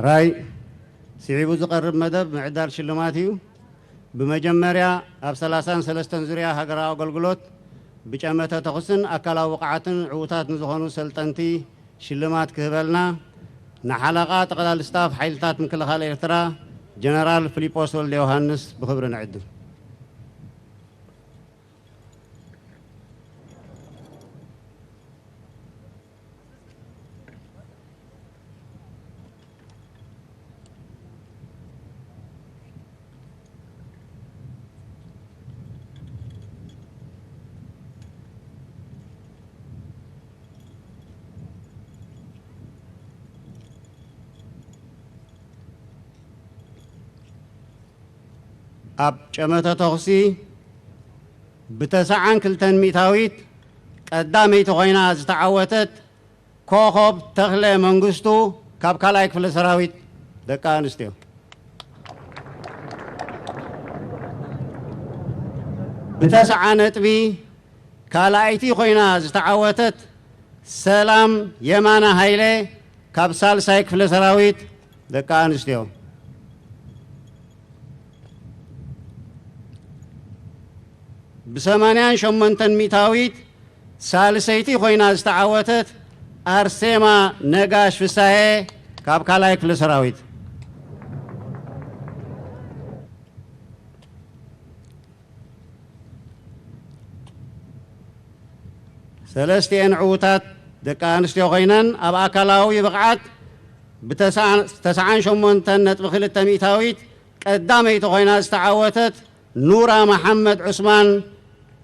ራይ ስዒቡ ዝቐርብ መደብ ምዕዳል ሽልማት እዩ። ብመጀመርያ ኣብ ሰላሳን ሰለስተን ዙርያ ሃገራዊ ኣገልግሎት ብጨመተ ተኹስን ኣካላዊ ብቕዓትን ዕዉታት ንዝኾኑ ሰልጠንቲ ሽልማት ክህበልና ንሓለቓ ጠቕላል ስታፍ ሓይልታት ምክልኻል ኤርትራ ጀነራል ፊሊጶስ ወልደ ዮሃንስ ብኽብሪ ንዕድም። ኣብ ጨመተ ተኹሲ ብተስዓን ክልተን ሚእታዊት ቀዳመይቲ ኮይና ዝተዓወተት ኮኾብ ተኽለ መንግስቱ ካብ ካልኣይ ክፍለ ሰራዊት ደቂ ኣንስትዮ። ብተስዓ ነጥቢ ካልኣይቲ ኮይና ዝተዓወተት ሰላም የማነ ሃይለ ካብ ሳልሳይ ክፍለ ሰራዊት ደቂ ኣንስትዮ። ብሰማንያን ሸሞንተን ሚእታዊት ሳልሰይቲ ኮይና ዝተዓወተት ኣርሴማ ነጋሽ ፍሳሄ ካብ ካልኣይ ክፍለ ሰራዊት። ሰለስቲኤን ዕዉታት ደቂ ኣንስትዮ ኮይነን ኣብ ኣካላዊ ብቕዓት ብተስዓን ሸሞንተን ነጥቢ ክልተ ሚእታዊት ቀዳመይቲ ኮይና ዝተዓወተት ኑራ መሓመድ ዑስማን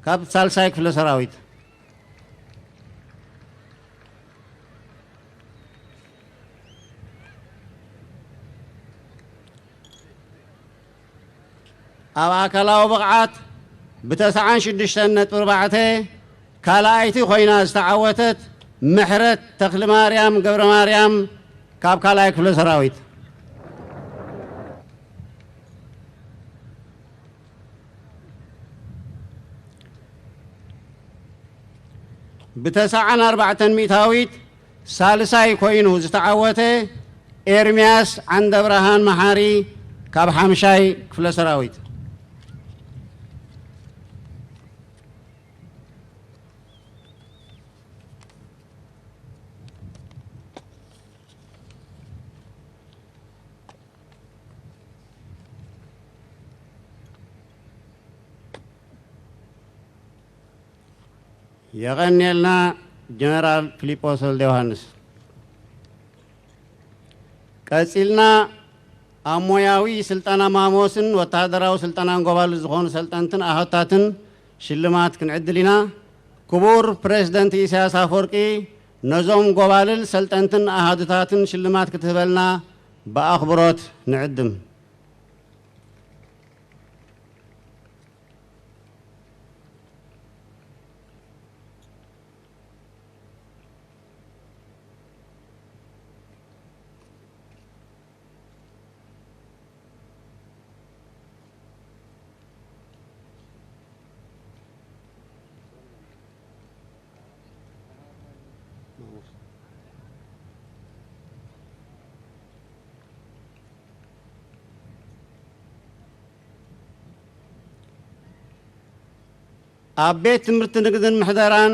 ካብ ሳልሳይ ክፍለ ሰራዊት። ኣብ ኣካላዊ ብቕዓት ብተስዓን ሽዱሽተን ነጥቢ ኣርባዕተ ካልኣይቲ ኮይና ዝተዓወተት ምሕረት ተኽልማርያም ገብረ ማርያም ካብ ካልኣይ ክፍለ ሰራዊት። ብተስዓን ኣርባዕተን ሚእታዊት ሳልሳይ ኮይኑ ዝተዓወተ ኤርምያስ ዓንደብርሃን መሓሪ ካብ ሓምሻይ ክፍለ ሰራዊት። የቐንየልና ጀነራል ፊሊጶስ ወልደ ዮሃንስ። ቀጺልና ኣብ ሞያዊ ስልጠና ማሞስን ወተሃደራዊ ስልጠናን ጎባልል ዝኾኑ ሰልጠንትን ኣሃዱታትን ሽልማት ክንዕድል ኢና። ክቡር ፕሬዝደንት ኢሳያስ ኣፈወርቂ ነዞም ጎባልል ሰልጠንትን ኣሃዱታትን ሽልማት ክትህበልና ብኣኽብሮት ንዕድም። ኣብ ቤት ትምህርቲ ንግድን ምሕደራን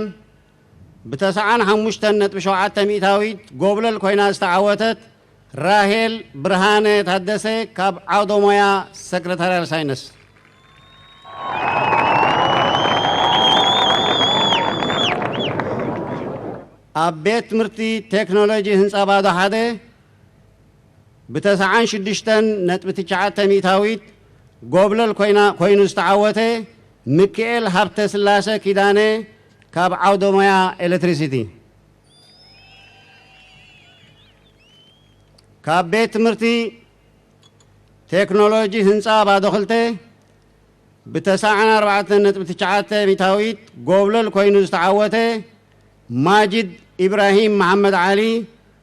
ብተስዓን ሓሙሽተን ነጥቢ ሸውዓተ ሚእታዊት ጎብለል ኮይና ዝተዓወተት ራሄል ብርሃነ ታደሰ ካብ ዓውደ ሞያ ሰክረታርያል ሳይንስ። ኣብ ቤት ትምህርቲ ቴክኖሎጂ ህንፃ ባዶ ሓደ ብተስዓን ሽዱሽተን ነጥቢ ትሽዓተ ሚእታዊት ጎብለል ኮይና ኮይኑ ዝተዓወተ ሚኪኤል ሃብተ ስላሰ ኪዳነ ካብ ዓውደ ሞያ ኤሌክትሪሲቲ። ካብ ቤት ትምህርቲ ቴክኖሎጂ ህንፃ ባዶ ክልተ ብተስዓን ኣርባዕተን ነጥቢ ትሽዓተ ሚእታዊት ጎብለል ኮይኑ ዝተዓወተ ማጅድ ኢብራሂም መሓመድ ዓሊ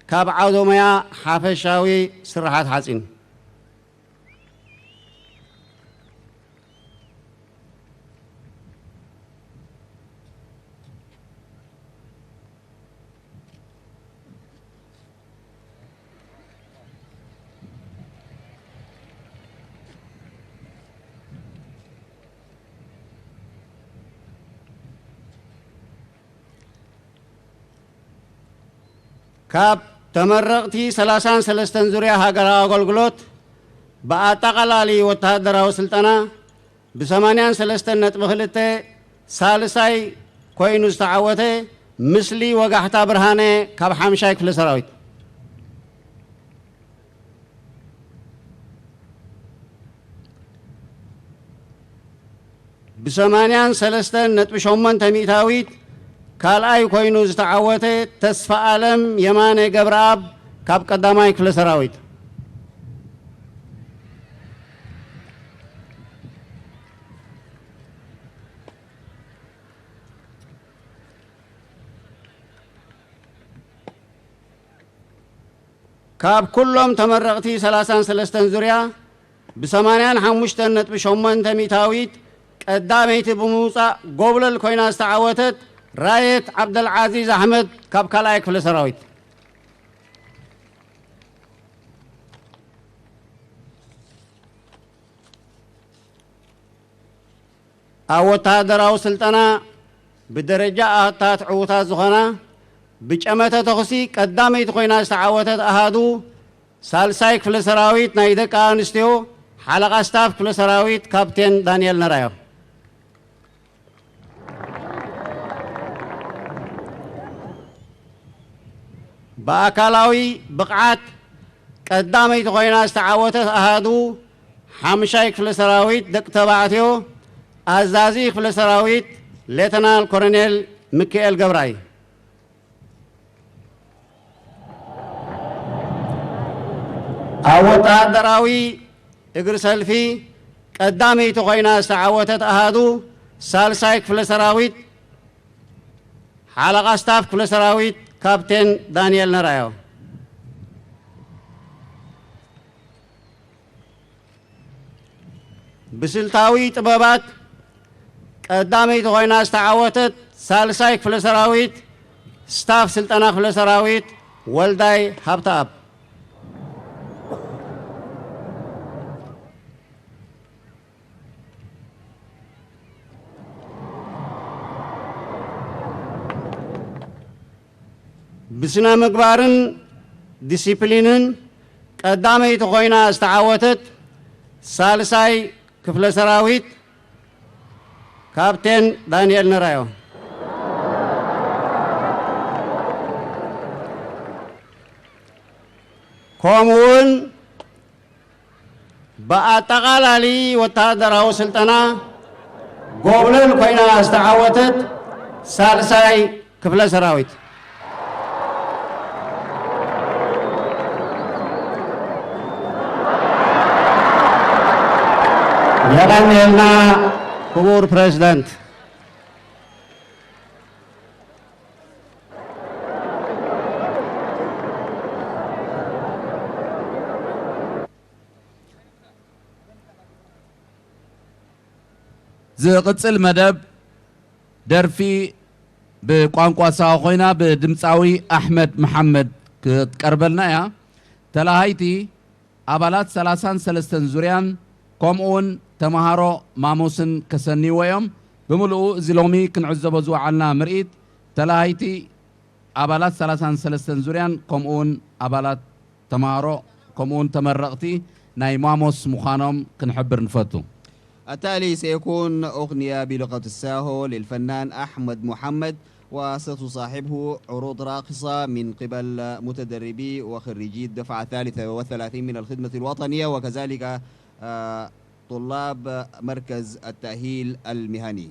ካብ ዓውደ ሞያ ሓፈሻዊ ስርሓት ሓፂን። ካብ ተመረቕቲ ሰላሳን ሰለስተን ዙርያ ሃገራዊ ኣገልግሎት ብኣጠቓላሊ ወተሃደራዊ ስልጠና ብ ሰማንያን ሰለስተን ነጥቢ ክልተ ሳልሳይ ኮይኑ ዝተዓወተ፣ ምስሊ ወጋሕታ ብርሃነ ካብ ሓምሻይ ክፍለ ሰራዊት። ብ ሰማንያን ሰለስተን ነጥቢ ሸሞንተ ሚእታዊት ካልኣይ ኮይኑ ዝተዓወተ፣ ተስፋ ኣለም የማነ ገብረኣብ ካብ ቀዳማይ ክፍለ ሰራዊት። ካብ ኩሎም ተመረቕቲ ሰላሳን ሰለስተን ዙርያ ብ ሰማንያን ሓሙሽተን ነጥቢ ሸሞንተ ሚእታዊት ቀዳመይቲ ብምውጻእ ጎብለል ኮይና ዝተዓወተት ራየት ዓብደልዓዚዝ ኣሕመድ ካብ ካልኣይ ክፍለ ሰራዊት። ኣብ ወተሃደራዊ ስልጠና ብደረጃ ኣሃታት ዕዉታት ዝኾና፣ ብጨመተ ተኹሲ ቀዳመይቲ ኮይና ዝተዓወተት ኣሃዱ ሳልሳይ ክፍለ ሰራዊት ናይ ደቂ ኣንስትዮ ሓለቓ ስታፍ ክፍለ ሰራዊት ካፕቴን ዳንኤል ነራዮ። ብኣካላዊ ብቕዓት ቀዳመይቲ ኮይና ዝተዓወተት ኣሃዱ ሓምሻይ ክፍለ ሰራዊት ደቂ ተባዕትዮ ኣዛዚ ክፍለ ሰራዊት ሌተናል ኮሎኔል ሚካኤል ገብራይ። ኣብ ወተሃደራዊ እግሪ ሰልፊ ቀዳመይቲ ኮይና ዝተዓወተት ኣሃዱ ሳልሳይ ክፍለ ሰራዊት ሓለቓ ስታፍ ክፍለ ሰራዊት ካፕቴን ዳንኤል ነራዮ። ብስልታዊ ጥበባት ቀዳመይቲ ኮይና ዝተዓወተት ሳልሳይ ክፍለ ሰራዊት ስታፍ ስልጠና ክፍለ ሰራዊት ወልዳይ ሃብተኣብ። ብስነ ምግባርን ዲሲፕሊንን ቀዳመይቲ ኮይና ዝተዓወተት ሳልሳይ ክፍለ ሰራዊት ካፕቴን ዳንኤል ነራዮ። ከምኡውን ብኣጠቓላሊ ወተሃደራዊ ስልጠና ጎብለል ኮይና ዝተዓወተት ሳልሳይ ክፍለ ሰራዊት። የቐንየልና ክቡር ፕሬዝዳንት። ዝቕጽል መደብ ደርፊ ብቋንቋ ሳዋ ኮይና ብድምጻዊ ኣሕመድ መሓመድ ክትቀርበልና እያ። ተላሃይቲ ኣባላት ሰላሳን ሰለስተን ዙርያን ከምኡውን ተመሃሮ ማሞስን ከሰንይዎ እዮም። ብምልኡ እዚ ሎሚ ክንዕዘቦ ዝወዓልና ምርኢት ተላሃይቲ ኣባላት ሰላሳን ሰለስተን ዙርያን ከምኡውን ኣባላት ተምሃሮ ከምኡውን ተመረቕቲ ናይ ማሞስ ምዃኖም ክንሕብር ንፈቱ። التالي سيكون أغنية بلغة الساهو للفنان أحمد محمد، وستصاحبه عروض راقصة من قبل متدربي وخريجي الدفعة الثالثة والثلاثين من الخدمة الوطنية، وكذلك، آه، طلاب مركز التأهيل المهني.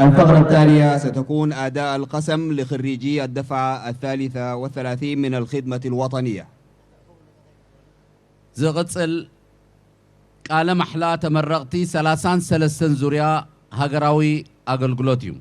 الفقرة التالية ستكون أداء القسم لخريجي الدفعة الثالثة والثلاثين من الخدمة الوطنية. ዝቕጽል ቃለ ማሕላ ተመረቕቲ ሰላሳን ሰለስተን ዙርያ ሃገራዊ ኣገልግሎት እዩ።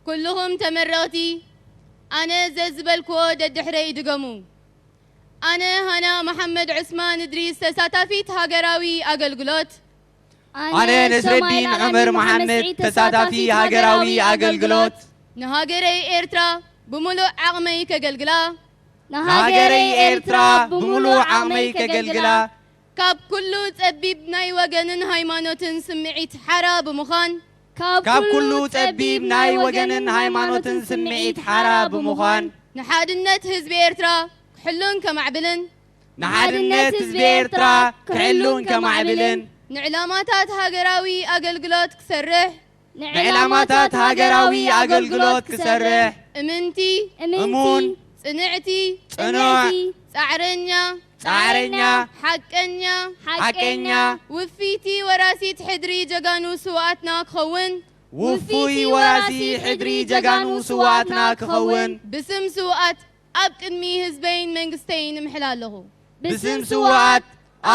ኩልኹም ተመረቕቲ፣ ኣነ ዘዝበልክዎ ደድሕረይ ድገሙ። ኣነ ሃና መሓመድ ዑስማን እድሪስ፣ ተሳታፊት ሃገራዊ ኣገልግሎት። ኣነ ነስረዲን ዑመር መሓመድ፣ ተሳታፊ ሃገራዊ ኣገልግሎት። ንሃገረይ ኤርትራ ብምሉእ ዓቕመይ ከገልግላ። ንሃገረይ ኤርትራ ብምሉእ ዓቕመይ ከገልግላ። ካብ ኩሉ ጸቢብ ናይ ወገንን ሃይማኖትን ስምዒት ሓራ ብምዃን። ካብ ኩሉ ጸቢብ ናይ ወገንን ሃይማኖትን ስምዒት ሓራ ብምዃን። ንሓድነት ህዝቢ ኤርትራ ክሕሉን ከማዕብልን። ንሓድነት ህዝቢ ኤርትራ ክሕሉን ከማዕብልን። ንዕላማታት ሃገራዊ ኣገልግሎት ክሰርሕ። ንዕላማታት ሃገራዊ ኣገልግሎት ክሰርሕ። እምንቲ። እምንቲ። እሙን። ጽንዕቲ። ጽኑዕ። ጽንዕቲ። ጻዕረኛ። ጻዕረኛ። ሓቀኛ። ሓቀኛ። ውፍይቲ ወራሲት ሕድሪ ጀጋኑ ስውኣትና ክኸውን። ውፉይ ወራሲ ሕድሪ ጀጋኑ ስውኣትና ክኸውን። ብስም ስውኣት ኣብ ቅድሚ ህዝበይን መንግስተይን እምሕል ኣለኹ። ብስም ስውኣት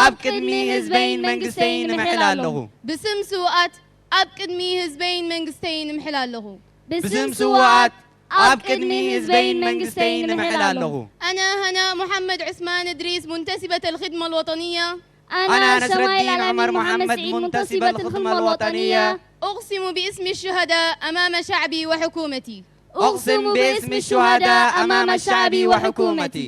ኣብ ቅድሚ ህዝበይን መንግስተይን እምሕል ኣለኹ። ብስም ስውኣት ኣብ ቅድሚ ህዝበይን መንግስተይን እምሕል ኣለኹ። ብስም ስውኣት ኣብ ቅድሚ ህዝበይን መንግስተይን እምሕል ኣለኹ። أنا هناء محمد عثمان إدريس، منتسبة الخدمة الوطنية. أنا نصر الدين عمر محمد، منتسبة الخدمة الوطنية. أقسم باسم الشهداء أمام شعبي وحكومتي. أقسم باسم الشهداء أمام شعبي وحكومتي.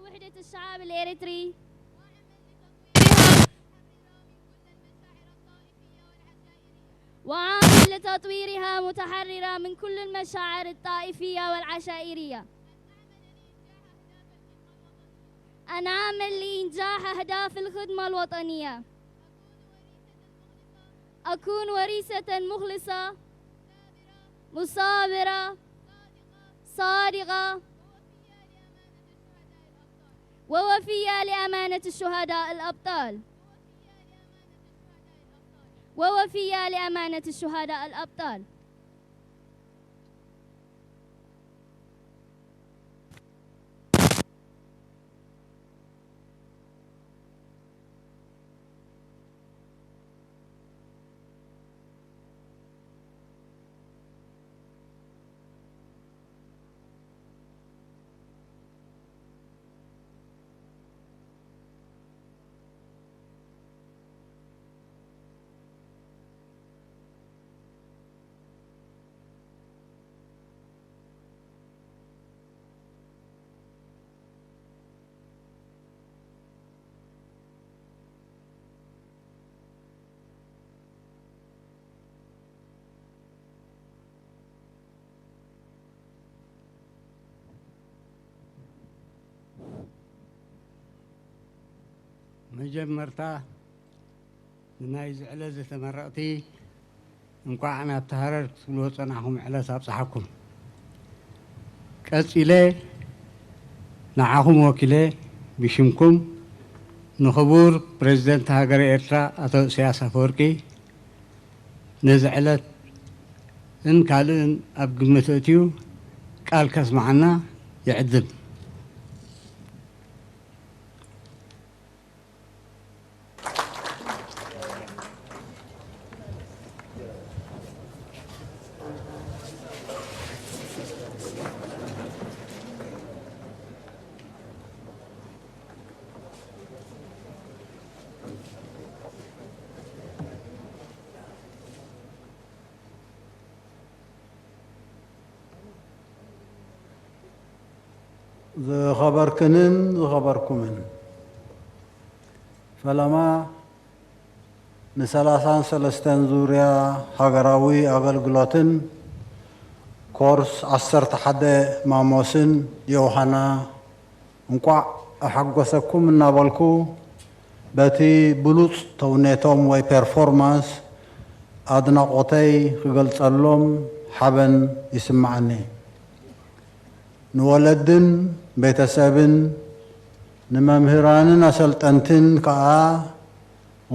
وحدة الشعب الإريتري. وعامل لتطويرها متحررة من كل المشاعر الطائفية والعشائرية. أن أعمل لإنجاح أهداف الخدمة الوطنية. أكون وريثة مخلصة، مثابرة، صادقة، ووفية لأمانة الشهداء الأبطال. ووفية لأمانة الشهداء الأبطال. መጀመርታ ንናይዚ ዕለት ዝተመረቕቲ እንቋዕ ናብቲ ሃረር ክትብልዎ ዝጸናሕኩም ዕለት ኣብጽሓኩም። ቀጺለ ንዓኹም ወኪለ ብሽምኩም ንኽቡር ፕረዚደንት ሃገረ ኤርትራ ኣቶ ኢሳያስ ኣፈወርቂ ነዚ ዕለትን ካልእን ኣብ ግምት ኣእትዩ ቃል ከስምዓና ይዕድም። ዝኸበርክንን ዝኸበርኩምን፣ ፈለማ ንሰላሳን ሰለስተን ዙርያ ሃገራዊ ኣገልግሎትን ኮርስ ዓሰርተ ሓደ ማሞስን ዮሃና እንቋዕ ኣሓጎሰኩም እናበልኩ፣ በቲ ብሉጽ ተውኔቶም ወይ ፐርፎርማንስ ኣድናቖተይ ክገልጸሎም ሓበን ይስምዓኒ። ንወለድን ቤተሰብን ንመምህራንን ኣሰልጠንትን ከኣ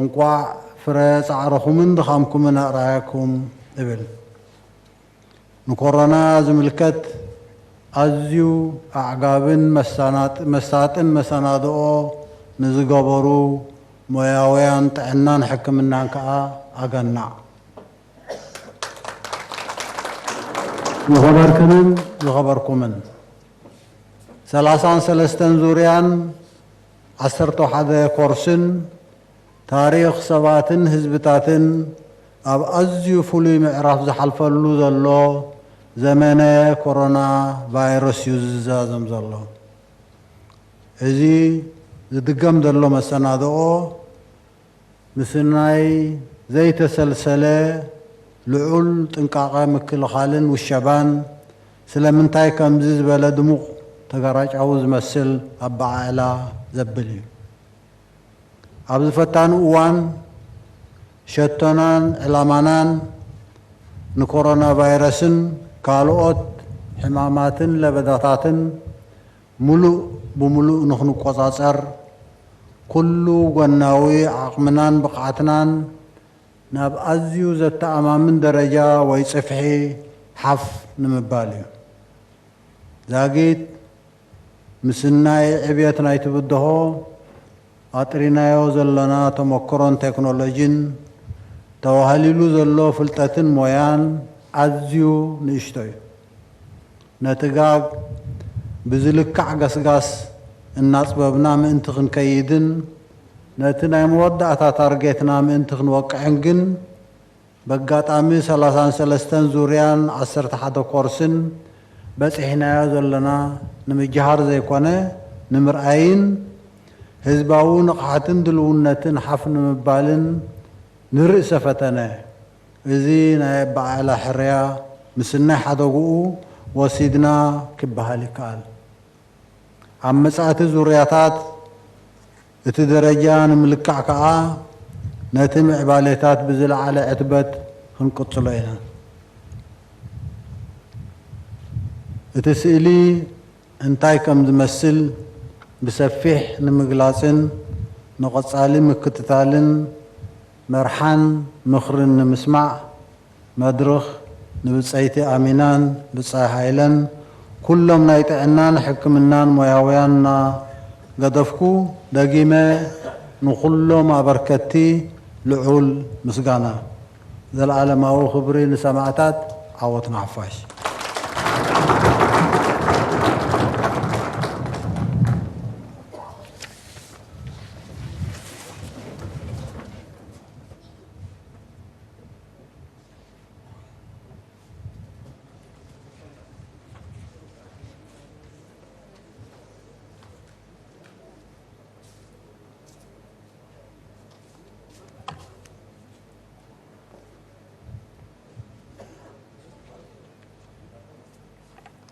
እንቋዕ ፍረ ጻዕርኹምን ድኻምኩምን ኣርኣየኩም እብል። ንኮሮና ዝምልከት ኣዝዩ ኣዕጋብን መሳናጥ-፣ መሳጥን መሰናድኦ ንዝገበሩ ሞያውያን ጥዕናን ሕክምናን ከኣ ኣገናዕ። ዝኸበርክንን ዝኸበርኩምን፣ ሰላሳን ሰለስተን ዙርያን ዓሰርተ ሓደ ኮርስን ታሪኽ ሰባትን ህዝብታትን ኣብ ኣዝዩ ፍሉይ ምዕራፍ ዝሓልፈሉ ዘሎ ዘመነ ኮሮና ቫይረስ እዩ ዝዛዘም ዘሎ። እዚ ዝድገም ዘሎ መሰናድኦ ምስናይ ዘይተሰልሰለ ልዑል ጥንቃቐ ምክልኻልን ውሸባን ስለምንታይ ከምዚ ዝበለ ድሙቕ ተጋራጫዊ ዝመስል ኣበዓዕላ ዘብል እዩ። ኣብዚ ፈታኒ እዋን ሸቶናን ዕላማናን ንኮሮና ቫይረስን ካልኦት ሕማማትን ለበዳታትን ምሉእ ብምሉእ ንኽንቆጻጸር፣ ኩሉ ጎናዊ ዓቕምናን ብቕዓትናን ናብ ኣዝዩ ዘተኣማምን ደረጃ ወይ ጽፍሒ ሓፍ ንምባል እዩ። ዛጊት ምስናይ ዕብየት ናይቲ ብድሆ ኣጥሪናዮ ዘለና ተመክሮን ቴክኖሎጂን፣ ተዋህሊሉ ዘሎ ፍልጠትን ሞያን ኣዝዩ ንእሽቶ እዩ። ነቲ ጋግ ብዝልካዕ ገስጋስ እናጽበብና ምእንቲ ክንከይድን ነቲ ናይ መወዳእታ ታርጌትና ምእንቲ ክንወቅዕን ግን፣ በጋጣሚ ሰላሳን ሰለስተን ዙርያን ዓሰርተ ሓደ ኮርስን በጺሕናዮ ዘለና ንምጅሃር ዘይኮነ፣ ንምርኣይን ህዝባዊ ንቕሓትን ድልውነትን ሓፍ ንምባልን ንርእሰ ፈተነ፣ እዚ ናይ ኣበዓዕላ ሕርያ ምስናይ ሓደግኡ ወሲድና ክበሃል ይከኣል። ኣብ መጻእቲ ዙርያታት እቲ ደረጃ ንምልካዕ ከኣ ነቲ ምዕባሌታት ብዝለዓለ ዕትበት ክንቅጽሎ ኢና። እቲ ስእሊ እንታይ ከም ዝመስል ብሰፊሕ ንምግላጽን ንቐጻሊ ምክትታልን መርሓን ምኽርን ንምስማዕ፣ መድርኽ ንብጸይቲ ኣሚናን ብጻይ ሃይለን፣ ኩሎም ናይ ጥዕናን ሕክምናን ሞያውያን እናገደፍኩ፣ ደጊመ ንኹሎም ኣበርከትቲ ልዑል ምስጋና። ዘለኣለማዊ ክብሪ ንሰማእታት፣ ዓወት ንሓፋሽ።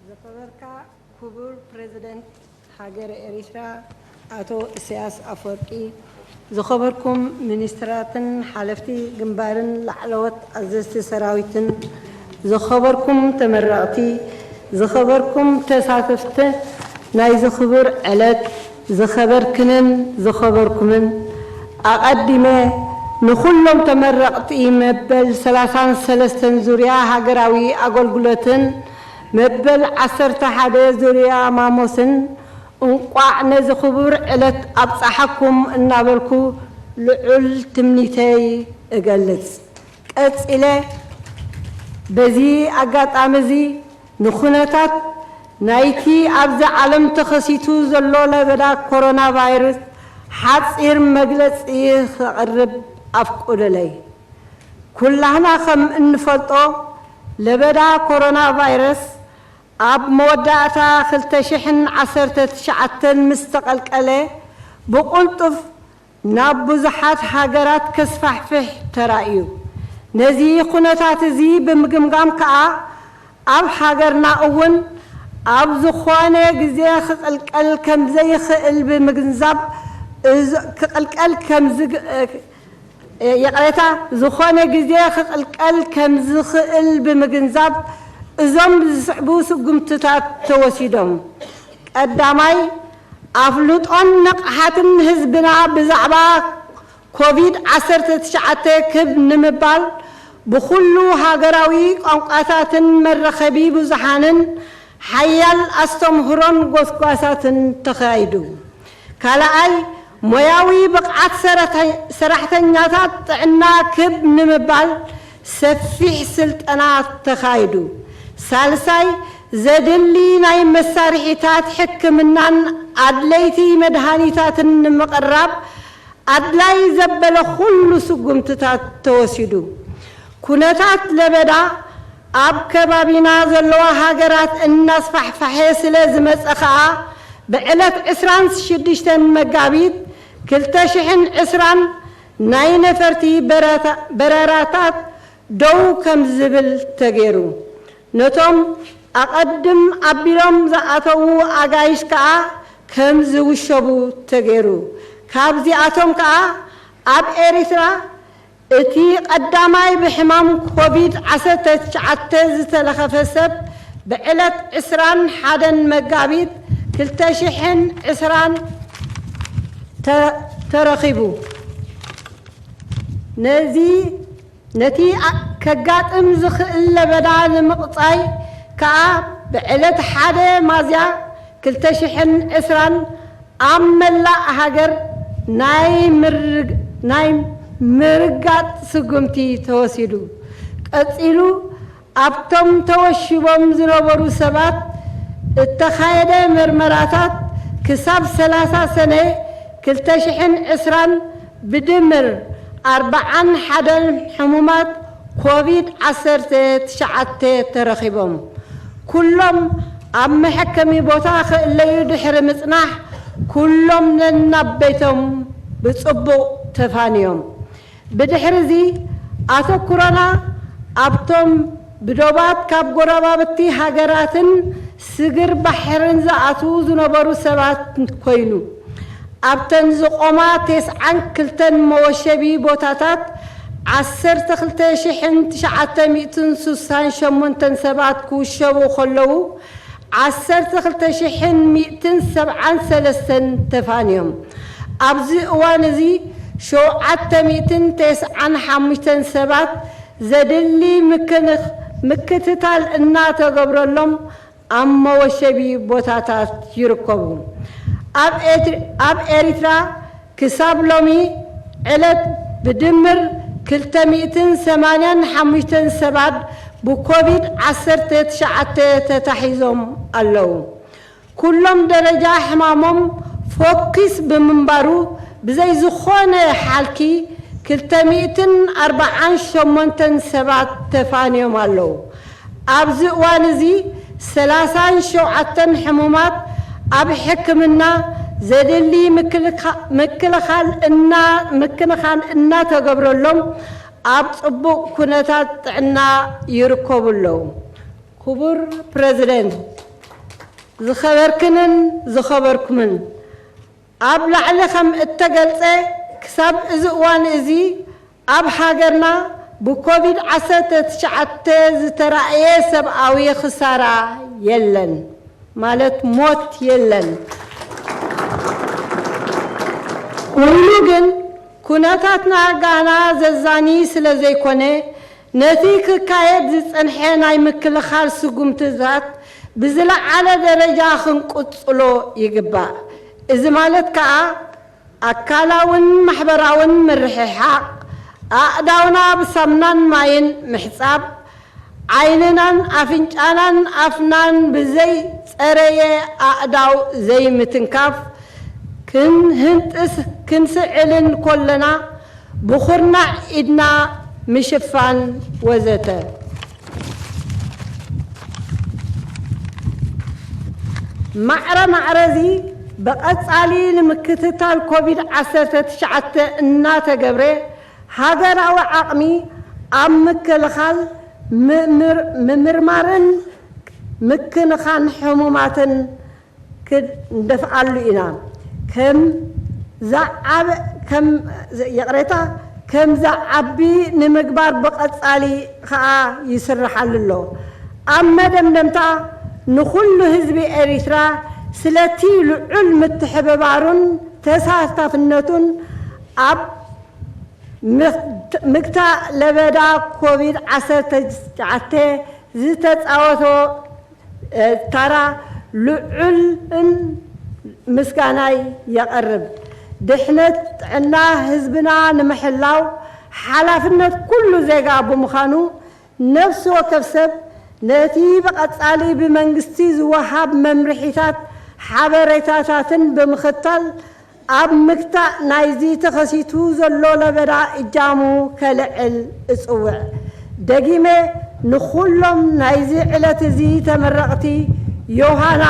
ዝኸበርካ ክቡር ፕሬዝደንት ሃገረ ኤሪትራ ኣቶ ኢሳያስ ኣፈወርቂ፣ ዝኸበርኩም ሚኒስትራትን ሓለፍቲ ግንባርን ላዕለዎት ኣዘዝቲ ሰራዊትን፣ ዝኸበርኩም ተመረቕቲ፣ ዝኸበርኩም ተሳተፍቲ ናይዚ ክቡር ዕለት፣ ዝኸበርክንን ዝኸበርኩምን፣ ኣቐዲመ ንኹሎም ተመረቕቲ መበል ሰላሳን ሰለስተን ዙርያ ሃገራዊ ኣገልግሎትን መበል ዓሰርተ ሓደ ዙርያ ማሞስን እንቋዕ ነዚ ክቡር ዕለት ኣብጻሓኩም እናበልኩ ልዑል ትምኒተይ እገልጽ። ቀጺለ በዚ ኣጋጣሚ እዚ ንኹነታት ናይቲ ኣብዚ ዓለም ተኸሲቱ ዘሎ ለበዳ ኮሮና ቫይረስ ሓጺር መግለጺ ከቕርብ ኣፍቁዱለይ። ኩላህና ከም እንፈልጦ ለበዳ ኮሮና ቫይረስ ኣብ መወዳእታ ክልተ ሽሕን ዓሰርተ ትሽዓተን ምስ ተቐልቀለ ብቕልጡፍ ናብ ብዙሓት ሃገራት ከስፋሕፍሕ ተራእዩ። ነዚ ኩነታት እዚ ብምግምጋም ከኣ ኣብ ሃገርና እውን ኣብ ዝኾነ ግዜ ክቕልቀል ከም ዘይኽእል ብምግንዛብ፣ እዝ-፣ ክቕልቀል ከም ዝግ-፣ ይቕሬታ፣ ዝኾነ ግዜ ክቕልቀል ከም ዝኽእል ብምግንዛብ እዞም ዝስዕቡ ስጉምትታት ተወሲዶም። ቀዳማይ፣ ኣፍልጦን ንቕሓትን ህዝብና ብዛዕባ ኮቪድ ዓሰርተ ትሽዓተ ክብ ንምባል ብኹሉ ሃገራዊ ቋንቋታትን መራኸቢ ብዙሓንን ሓያል ኣስተምህሮን ጎስጓሳትን ተኻይዱ። ካልኣይ፣ ሞያዊ ብቕዓት ሰራሕተኛታት ጥዕና ክብ ንምባል ሰፊሕ ስልጠና ተኻይዱ። ሳልሳይ፣ ዘድሊ ናይ መሳርሒታት ሕክምናን ኣድለይቲ መድሃኒታትን ንምቕራብ ኣድላይ ዘበለ ኩሉ ስጉምትታት ተወሲዱ። ኩነታት ለበዳ ኣብ ከባቢና ዘለዋ ሃገራት እናስፋሕፋሐ ስለ ዝመጸ ኸኣ፣ ብዕለት ዕስራን ሽዱሽተን መጋቢት ክልተ ሽሕን ዕስራን ናይ ነፈርቲ በረራታት ደው ከም ዝብል ተገይሩ። ነቶም ኣቐድም ኣቢሎም ዝኣተዉ ኣጋይሽ ከኣ ከም ዝውሸቡ ተገይሩ። ካብዚኣቶም ከኣ ኣብ ኤሪትራ እቲ ቀዳማይ ብሕማም ኮቪድ ዓሰርተ ትሽዓተ ዝተለኸፈ ሰብ ብዕለት ዕስራን ሓደን መጋቢት ክልተ ሽሕን ዕስራን ተረኺቡ። ነዚ ነቲ ከጋጥም ዝኽእል ለበዳ ንምቕጻይ ከኣ ብዕለት ሓደ ሚያዝያ ክልተ ሽሕን ዕስራን ኣብ መላእ ሃገር ናይ ምርጋጥ ስጉምቲ ተወሲዱ። ቀጺሉ ኣብቶም ተወሺቦም ዝነበሩ ሰባት እተኻየደ መርመራታት ክሳብ ሰላሳ ሰነ ክልተ ሽሕን ዕስራን ብድምር ኣርብዓን ሓደን ሕሙማት ኮቪድ ዓሰርተ ትሽዓተ ተረኺቦም። ኩሎም ኣብ መሐከሚ ቦታ ክእለዩ ድሕሪ ምጽናሕ፣ ኩሎም ነናብ ቤቶም ብጽቡቕ ተፋንዮም። ብድሕርዚ ኣተኩሮና ኣብቶም ብዶባት ካብ ጎረባብቲ ሃገራትን ስግር ባሕርን ዝኣትዉ ዝነበሩ ሰባት ኮይኑ፣ ኣብተን ዝቖማ ተስዓን ክልተን መወሸቢ ቦታታት ዓሰርተ ክልተ ሽሕን ትሽዓተ ሚእትን ስሳን ሸሞንተን ሰባት ክውሸቡ ከለዉ፣ ዓሰርተ ክልተ ሽሕን ሚእትን ሰብዓን ሰለስተን ተፋንዮም። ኣብዚ እዋን እዚ ሸውዓተ ሚእትን ተስዓን ሓሙሽተን ሰባት ዘድሊ ምክትታል እናተገብረሎም ኣብ መወሸቢ ቦታታት ይርከቡ። ኣብ ኤሪትራ ክሳብ ሎሚ ዕለት ብድምር ክልተ ሚእትን ሰማንያን ሓሙሽተን ሰባት ብኮቪድ ዓሰርተ ትሽዓተ ተታሒዞም ኣለዉ። ኩሎም ደረጃ ሕማሞም ፎኪስ ብምንባሩ ብዘይ ዝኾነ ሓልኪ ክልተ ሚእትን ኣርብዓን ሸሞንተን ሰባት ተፋንዮም ኣለዉ። ኣብዚ እዋን እዚ ሰላሳን ሸውዓተን ሕሙማት ኣብ ሕክምና ዘድሊ ምክልኻል እና ምክንኻን እናተገብረሎም ኣብ ጽቡቕ ኩነታት ጥዕና ይርከቡ ኣለዉ። ክቡር ፕረዚደንት፣ ዝኸበርክንን ዝኸበርኩምን፣ ኣብ ላዕሊ ከም እተገልጸ፣ ክሳብ እዚ እዋን እዚ ኣብ ሃገርና ብኮቪድ ዓሰርተ ትሽዓተ ዝተራእየ ሰብኣዊ ክሳራ የለን፣ ማለት ሞት የለን። ኮይኑ ግን ኩነታትና ጋና ዘዛኒ ስለ ዘይኮነ፣ ነቲ ክካየድ ዝጸንሐ ናይ ምክልኻል ስጉምትታት ብዝለዓለ ደረጃ ክንቅጽሎ ይግባእ። እዚ ማለት ከኣ ኣካላውን ማሕበራውን ምርሕሓቕ፣ ኣእዳውና ብሳምናን ማይን ምሕጻብ፣ ዓይንናን ኣፍንጫናን ኣፍናን ብዘይ ጸረየ ኣእዳው ዘይምትንካፍ፣ ክንህንጥስ ክንስዕልን ኮለና ብኹርናዕ ኢድና ምሽፋን ወዘተ። ማዕረ ማዕረዚ ብቐጻሊ ንምክትታል ኮቪድ ዓሰርተ ትሽዓተ እናተገብረ፣ ሃገራዊ ዓቕሚ ኣብ ምክልኻል፣ ምምር-፣ ምምርማርን ምክንኻን ሕሙማትን ክንደፍኣሉ ኢና። ከም ዝዓበ-፣ ከም፣ ይቕሬታ፣ ከም ዝዓቢ ንምግባር ብቐጻሊ ከኣ ይስርሓሉ ኣሎ። ኣብ መደምደምታ፣ ንኹሉ ህዝቢ ኤሪትራ ስለቲ ልዑል ምትሕብባሩን ተሳታፍነቱን ኣብ ምግ-፣ ምግታእ ለበዳ ኮቪድ ዓሰርተ ትሽዓተ ዝተጻወቶ ታራ ልዑልን ምስጋናይ የቐርብ። ድሕነት ጥዕና ህዝብና ንምሕላው ሓላፍነት ኩሉ ዜጋ ብምዃኑ፣ ነፍሲ ወከፍ ሰብ ነቲ ብቐጻሊ ብመንግስቲ ዝወሃብ መምርሒታት ሓበሬታታትን ብምኽታል ኣብ ምግታእ ናይዚ ተኸሲቱ ዘሎ ለበዳ እጃሙ ከልዕል እጽውዕ። ደጊመ ንኹሎም ናይዚ ዕለት እዚ ተመረቕቲ ዮሃና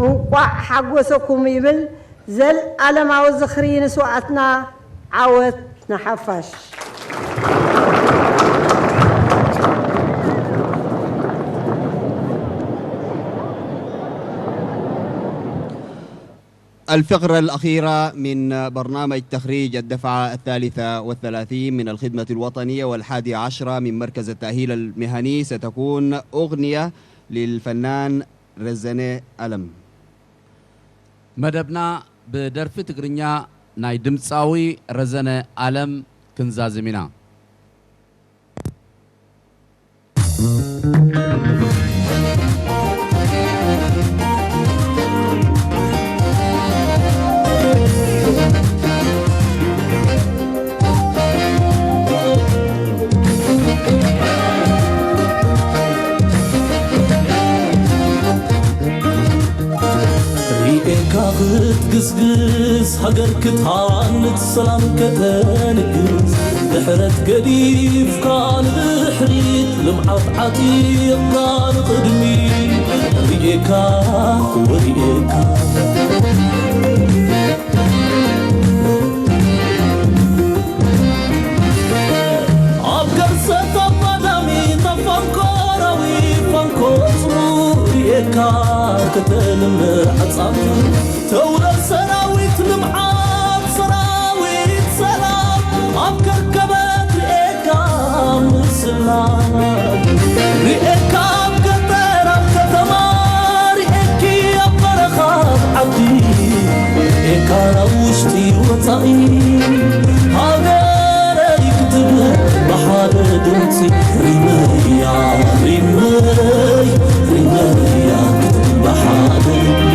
እንቋዕ ሓጎሰኩም ይብል። ዘልኣለማዊ ዝኽሪ ንስውኣትና፣ ዓወት ንሓፋሽ። الفقرة الأخيرة من برنامج تخريج الدفعة الثالثة والثلاثين من الخدمة الوطنية والحادية عشرة من مركز التأهيل المهني ستكون أغنية للفنان رزنة ألم. መደብና ብደርፊ ትግርኛ ናይ ድምጻዊ ረዘነ ኣለም ክንዛዝም ኢና። ሪኤካ ክትግስግስ ሃገር ክትሃንጽ ሰላም ከተንግስ ድሕረት ገዲፍካ ንድሕሪት ልምዓት ዓጢቕካ ንቕድሚት ሪኤካ ወሪኤካ ኣብ ገርሰት ኣባዳሚ ተፋንኮራዊ ፋንኮ ጽሙር ሪኤካ ከተልምዕ ዓጻም ተውረ ሰራዊት ልምዓት ሰራዊት ሰላም ኣብ ከርከበት ሪኤካ ምስላ ሪኤካ ኣብ ገጠር ኣብ ከተማ ሪኤኪ ኣብ በረኻ ኣብ ዓዲ ሪኤካ ናብ ውሽጢ ወፃኢ ሃገረይ ክትብል ብሓደ ድምፂ ሪመያ ሪመይ ሪመያ ክትብል ብሓደ ልቢ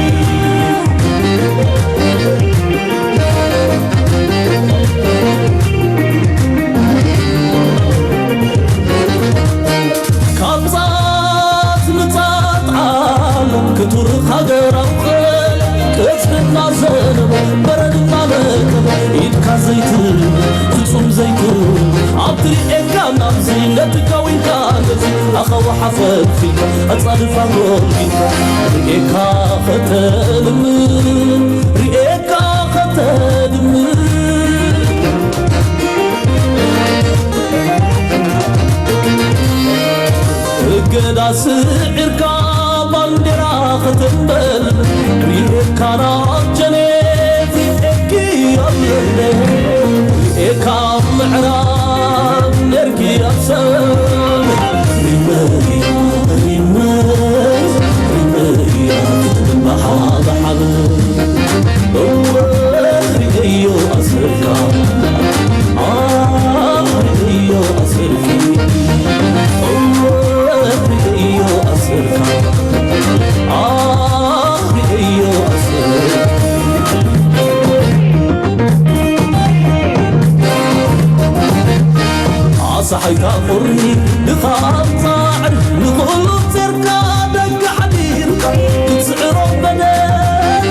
ካብ ጻት ንጻት ዓለም ክትውርኽ ሃገር ኣውቕል ቅጽልና ዘንብ በረድና ነቅብ ኢድካ ዘይትብል ፍጹም ዘይትብል ኣብ ትሪኤካ ናብዚ ነቲ ከዊንካ ነዚ ኣኸዋ ሓፈፊልካ ኣጻድፋ ጎልቢልካ ሪኤካ ከተልምን ሪኤካ ከተድምር እገዳ ስዒርካ ባንዴራ ከተንበል ሪኤካ ናብ ጀኔቭ ሪኤኪ ኣብ ለንደን ሪኤካ ኣብ ምዕራብ ኔርኪ ኣብ ሰሜን ሪመይ ሪመይ ሪመይ ክትብል ብሓበሓብ እወ ሪኤዮ ኣስርካ ኣህ ሪኤዮ ኣስርኪ እወ ሪኤዮ ኣስርካ ኣህ ሪኤዮ ኣስርካ ኣሰሓይታ ቁሪ ድኻም ጻዕሪ ንኹሉ ጼርካ ደገ ሓዲርካ ክትስዕሮ በደል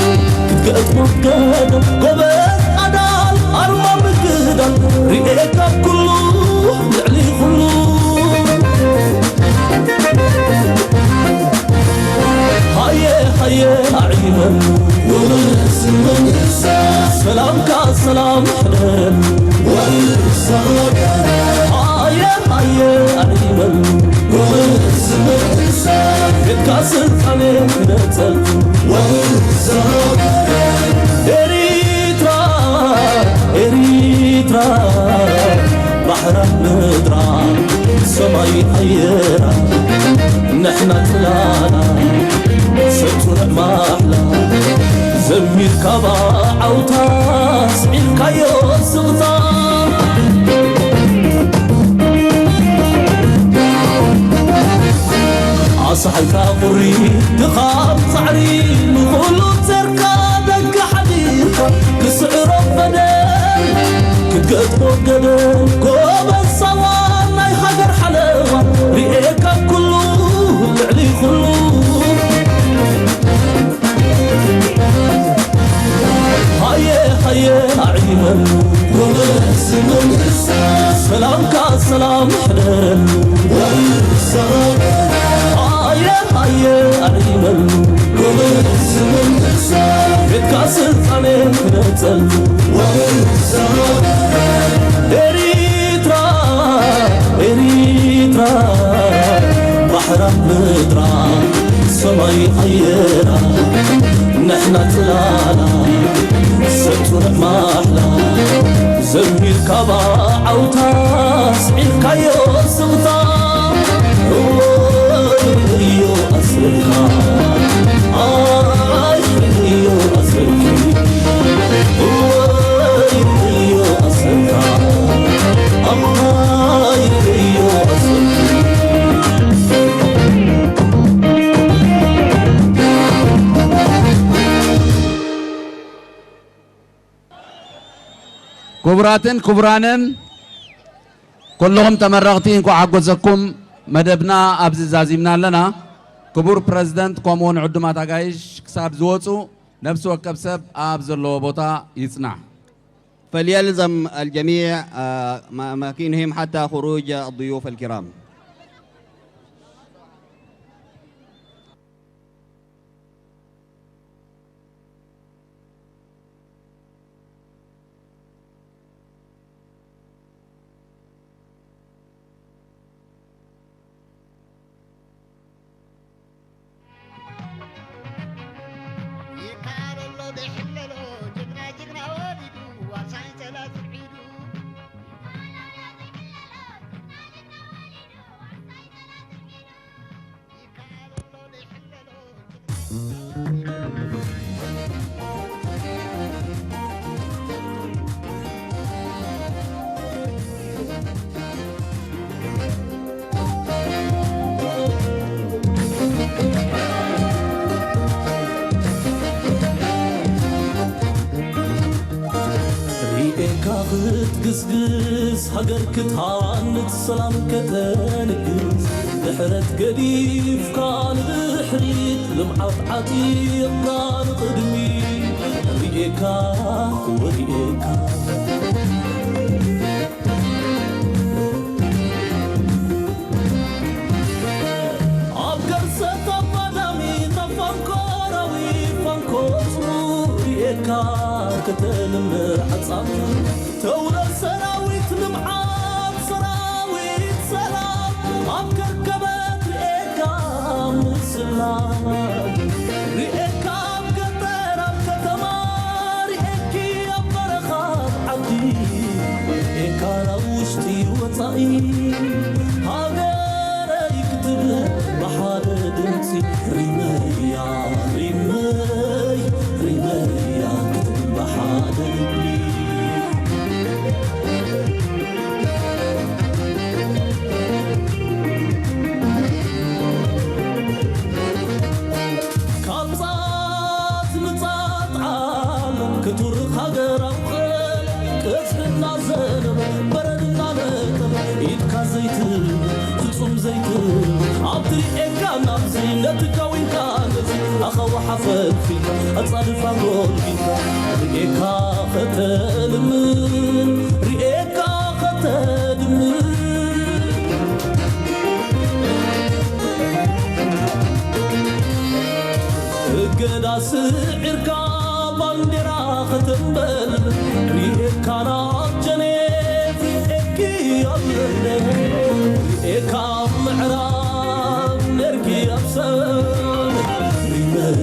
ክትገጥሞ ገደል ጎበዝ ኣዳል ኣርማ ምግዳል ሪኤካ ኩሉ ልዕሊ ኩሉ ሃየ ሃየ ኣዒበሉ ሰላምካ ሰላም ሕደረሉ ሃየ ሃየ ኣዒበሉ ቤትካ ስልጣነ ክነጸልኩ ኤሪትራ ኤሪትራ ባሕራ ምድራ ሰማይ ኣየራ ንሕና ጽላላ ሰቱር ማሕላ ዘሚርካ ብዓውታ ስዒርካዮ ስቕታ ኣሰሓይካ ቁሪ ባሕሪ ንኹሉ ዘርካ ደገ ሓዲርካ ክስዕሮ በደል ክትገጥሞ ገደል ጎበዝ ሳዋ ናይ ሃገር ሓለዋ ርኤካ ኩሉ ልዕሊ ኩሉ ሃየ ሃየ ኣዒመሉ ጎበዝ መንግስታ ሰላምካ ሰላም ሕደረሉ ሃየ ሃየ ኣዒመሉ ጎበዝ መንግስታ ቤትካ ስልጣነ ክነጸሉ ኤሪትራ ኤሪትራ ባሕራ ምድራ ሰማይ ኣየራ ንሕና ጽላላ ሰጡር ማሕላ ዘሚርካ ብዓውታ ስዒርካዮ ስቕታ እወ ርእዮ ኣስርካ ኣይ ርእዮ ኣስርኪ እወ ርእዮ ኣስርካ ኣይ ርእዮ ኣስርኪ ክቡራትን ክቡራንን ኩልኹም ተመረቕቲ እንኳዕ ሓጎሰኩም። መደብና ኣብዚ ዛዚምና ኣለና። ክቡር ፕረዚደንት ከምኡውን ዕዱማት ኣጋይሽ ክሳብ ዝወፁ ነፍሲ ወከፍ ሰብ ኣብ ዘለዎ ቦታ ይፅናሕ። فليلزم الجميع آه، أماكنهم حتى خروج الضيوف الكرام. ሪኤካ ክትግስግስ ሃገር ክትሃንጽ ሰላም ከተንግስ ድሕረት ገዲፍካ ንድሕሪት ልምዓት ዓጢቕካ ንቕድሚት ሪኤካ ወሪኤካ ኣብ ገርሰት ኣባዳሚ ተፋንኮራዊ ፋንኮ ጽሩር ሪኤካ ከተልምዕ ዓጻም ተውረ ሰራዊት ልምዓት ሰራዊት ሰላም ኣብ ከርከበት ሪኤካ ምስላ ሪኤካ ኣብ ገጠር ኣብ ከተማ ሪኤኪ ኣብ በረኻ ኣብ ዓዲ ሪኤካ ናብ ውሽጢ ወጻኢ ሃገረይ ክትብል ብሓደ ድምፂ ሪመያ ሪመይ ሪመያ ክትብል ብሓደ ልቢ ካብ ጻት ንጻት ዓለም ክትውርኽ ሃገር ኣውቕል ቅጽሪ እናዘነበ በረድ እናነጠበ ኢድካ ዘይትብል ፍጹም ዘይትብል ኣብቲ ሪኤካ ናብዚ ነቲ ከዊንካ ነዚ ኣኻውሕ ኣፈልፊልካ ኣጻድፍ ኣጎልቢልካ ሪኤካ ከተልምን ሪኤካ ከተድምን እገዳ ስዒርካ ባንዴራ ከተንበልብል ሪኤካ ናብ ጀኔቭ ሪኤኪ ኣብ ለንደን ሪኤካ ኣብ ምዕራብ ነርኪ ኣብ ሰሜን ሪመይ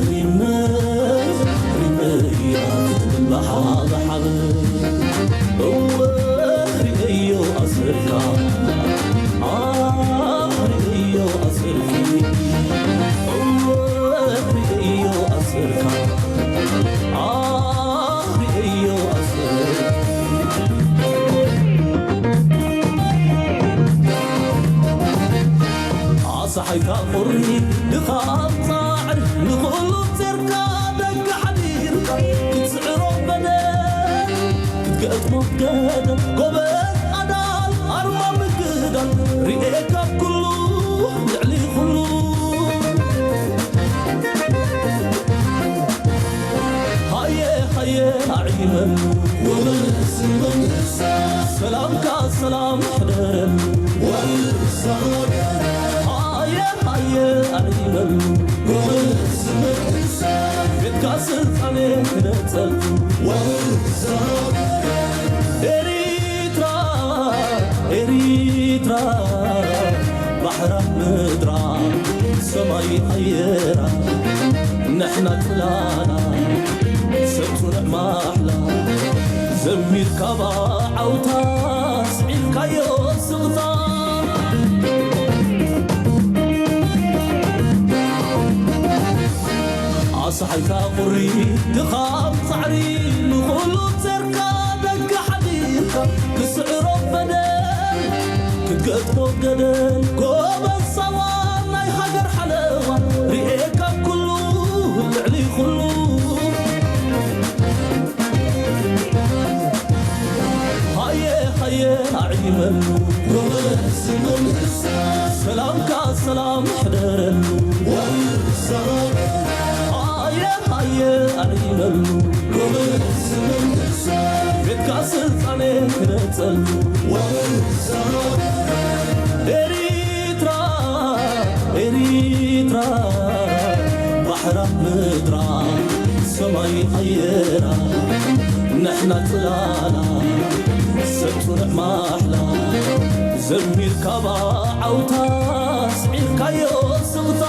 ሪመይ ሪመይ ክትብል ብሓበሓበ እወ ሪኤዮ ኣስርካ ኣህ ሪኤዮ ኣስርኪ እወ ሪኤዮ ኣስርካ ኣህ ሪኤዮ ኣስርካ ኣሳሓይታ ቁሪ ድኻም ጻዕሪ ንኹሉ ጸርካ ደገ ሓዲርካ ክትስዕሮ በደል ክትገጥሞ ገደል ጎበዝ ኣዳል ኣርማ ምግዳል ርኤ ካብ ኩሉ ልዕሊ ኩሉ ሃየ ሃየ ኣዒበሉ ወበል ስመንሳ ሰላምካ ሰላም ሕደረሉ ወንሳ ሃየ ሃየ ኣዒበሉ ወበል ስመንሳ ቤትካ ስልጣኔ ክነጸሉ ወንሳ ኤሪትራ ኤሪትራ ባሕራ ምድራ ሰማይ ኣየራ ንሕና ጽላላ ሰብ ጽኑዕ ማሕላ ዘሚርካ ብዓውታ ስዒርካዮ ስቕታ ኣሰሓይካ ቁሪ ድኻም ጻዕሪ ንኹሉ ጸርካ ደገ ሓዲርካ ክስዕሮ በደል ክትገጥሞ ገደል ጎበዝ ሳዋ ናይ ሃገር ሓለዋ ርኤ ካብ ኩሉ ልዕሊ ኩሉ ሃየ ሃየ ኣዒበሉ ጎበዝ መንግስታ ሰላምካ ሰላም ሕደረሉ ወንሳ ሃየ ሃየ ኣዒበሉ ጎበዝ መንግስታ ቤትካ ስልጣኔ ክነጸሉ ወንሳ ኤሪትራ ኤሪትራ ባሕራ ምድራ ሰማይ ኣየራ ንሕና ጽላላ ሰብ ጽኑዕ ማሕላ ዘሚርካ ብዓውታ ስዒርካዮ ስቕታ